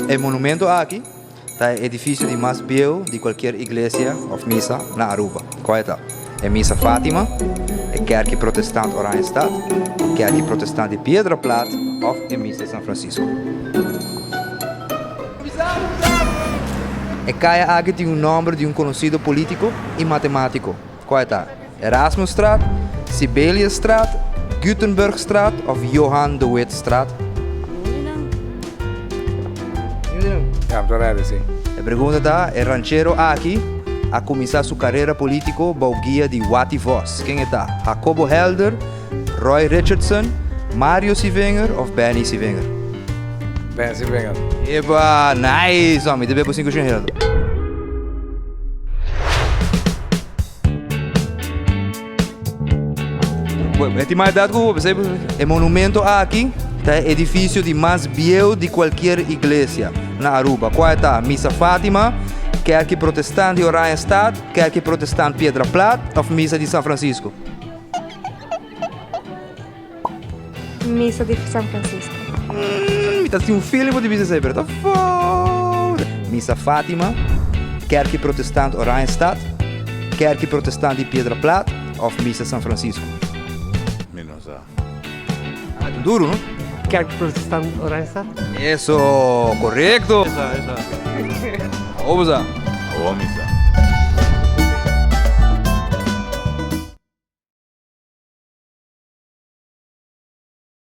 E monumento aki ta e edificio di mas bieu di cualkier iglesia of misa na Aruba. Cual e ta? E Misa Fatima, e Kerki Protestant Oranjestad, e Kerki Protestant di Piedra Plat of e Misa San Francisco. E kaya aki tin un nòmber di un konosido polítiko i matematiko. Kua e ta? Erasmusstraat, Sibeliusstraat, Gutenbergstraat òf Johan de Wittstraat? Ja, mi ta ready, si. E pregunta ta, e ranchero aki a kuminsá su karera polítiko bou guia di Watty Vos. Ken e ta? Jacobo Helder, Roy Richardson, Mario Sivinger of Benny Sivinger? Benny Sivinger. Epa, nice! Mi ta bebe sinku shen helder. E tin mas edat ku bo, p'esei e monumento aki ta e edifisio di mas bieu di kualkier iglesia na Aruba. Kua e ta? Misa Fatima, Kerki Protestant di Oranjestad, Kerki Protestant Piedra Plat òf Misa di San Francisco? Misa di San Francisco. Mm, mi ta tin un feeling bo di bisa esei, pero ta fout. Misa Fatima, Kerki Protestant Oranjestad, Kerki Protestant di Piedra Plat of Misa San Francisco? Mi no sa. Ah, ta duro, no? Kerk Protestant Oranjestad. Eso, correcto. Esa, esa. Awo bo sa? Awo mi sa.